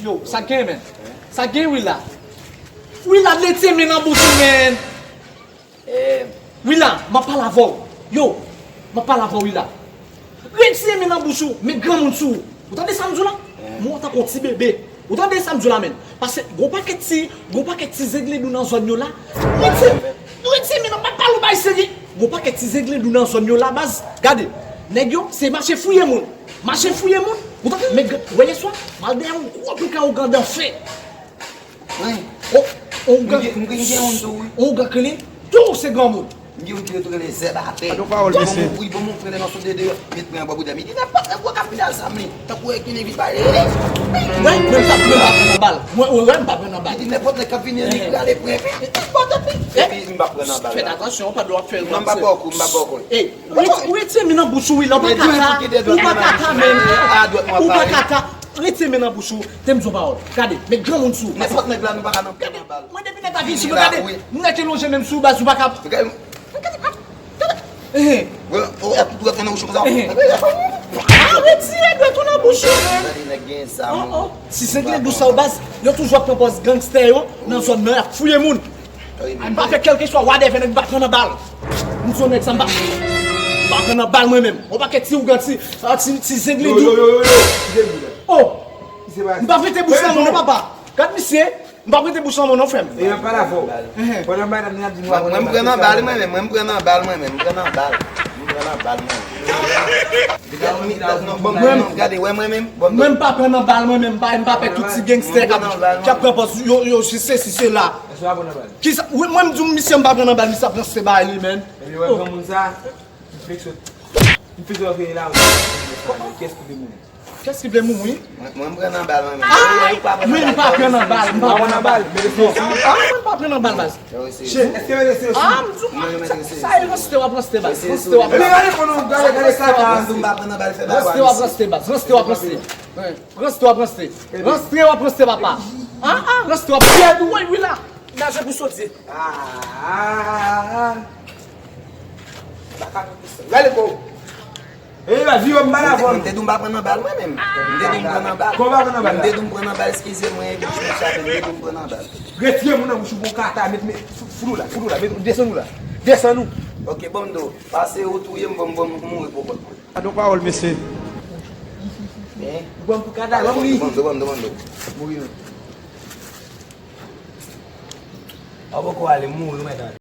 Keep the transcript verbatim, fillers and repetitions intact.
Yo, sa gen, men. Sa gen, Willa. Willa, retire men nan bouch ou, men. Willa, m ap pale avè w. Yo, m ap pale avè w, Willa. Retire men nan bouch ou, men granmoun sou ou. Ou tande sa m di w la? Mwen tankou yon ti bebe. Ou tande sa m di w la, men? Paske gon pakèt ti, gon pakèt ti zenglendou nan zòn yo la. Retire, retire men nan, m ap pale w bagay serye. Gon pakèt ti zenglendou nan zòn yo la, baz. Gade, nèg yo, se mache fouye moun. Mache fouye moun. Ou tande? Men, wè yèswa, m al dèyè yon gwo pika ougan dan fè. Wi. O, ougan. M gen, m gen, m gen youn tou, wi. Ougan kele, tou se granmoun. M gen youn ki rele Zèb Atè. Bon, pawòl, mesye. Wi, bon, mon frè, lè nan sou dede, met pran bò boudè. M di, nenpòt nèg wè k ap vin al zam li. Tankou e ki vin pale. Wè, mwen m p ap, mwen m p ap pran nan bal. Mwen, wè, wè, m p ap pran nan bal. M di, nenpòt nèg k ap vin, li prale pran. Epi, m p ap pran nan bal. Fè atansyon, pa dwe ap fè. Non, m p ap ba w kou, m p ap ba w kou. Ey, ou retire men nan bouch ou, wi, la, ou pa ka ta, ou pa ka ta, men. Ou pa ka ta. Retire men nan bouch ou, te m di w pawòl. Gade, men granmoun sou ou. Nenpòt nèg la, nou pa ka nan pran nan bal. Mwen depi nèg la vin sou mwen, gade, m rete lonje menm sou baz ou pa ka. Gade, gade, gade. Ehe. Wè, wè, tout wè fè nan bouch ou konsa. Ehe. Ah, retire dwèt ou nan bouch ou, men. Gade, nèg gen zam. Oh, oh. Ti zenglendou sa yo baz, yo toujou ap pran pòz gangstè yo nan zòn nan, y ap fouye moun. M pa fè kèlkeswa whatever, nèg m pa pran nan bal. M di yon nèg sa m pa, m pa pran nan bal mwen menm. Yon pakèt ti ougan, ti, ah, ti, ti zenglendou. Yo, yo, yo, yo, yo. Oh. M pa prete bouch nan moun non, papa. Gad misye. M pa prete bouch nan moun non, frè m. E m ap pale avè w. Pandan madanm nan ap di m w ap pran nan bal. Mwen, mwen, m pran nan bal mwen menm, mwen, m pran nan bal mwen menm, m pran nan bal. M pran nan bal mwen menm. Gade, wè mwen menm. Mwen, m pa pran nan bal mwen menm, m pa, m pa fè tout ti gangstè k ap, k ap pran pòz yo, yo, se, se, se, se la. Kisa, wi, mwen, m di w misye m pa pran nan bal, misye ap ranse bay li, men. Epi wè granmoun sa, m fikse, m fikse w ap vini la, wi. Kiyès ki vle mouri? Kiyès ki vle mouri? Mwen, mwen, m pran nan bal mwen menm. Ah, mwen, m pa pran nan bal, m pa pran nan bal. Ah, mwen, m pa pran nan bal, baz. Èske mete sou? Ah, m di w, sa, sa e ranse w ap ranse baz. Ranse w ap ranse. Gade, gade, gade, gade sa, sa. Ranse w ap ranse baz. Ranse w ap ranse. Ranse w ap ranse. Ranse w ap ranse, papa. Ah, ah, ranse w ap. Pyè dou, wi, wi la. Naje pou sodye. Ah, ah, ah, ah. Gade ko. E la, di yo m pa la fòm. Mwen te di w m pa pran nan bal mwen menm. Mwen te di w m pran nan bal. Kòman w pa pran nan bal la? Mwen te di w m pran nan bal, eskize mwen, epi m chape, mwen te di w m pran nan bal. Retire moun nan bouch ou, bon kata, met, met, fout ou la, fout ou la, met, desann ou la. Desann ou. Ok, bon, m di w, pase ou touye m, bon, bon, m mouri pou kont mwen. Gadon pawòl, mesye. Hein? Ou pran pou kata, ou mouri. Bon, bon, bon, bon. Mouri non. Ou poko ale, mouri, mèt ale.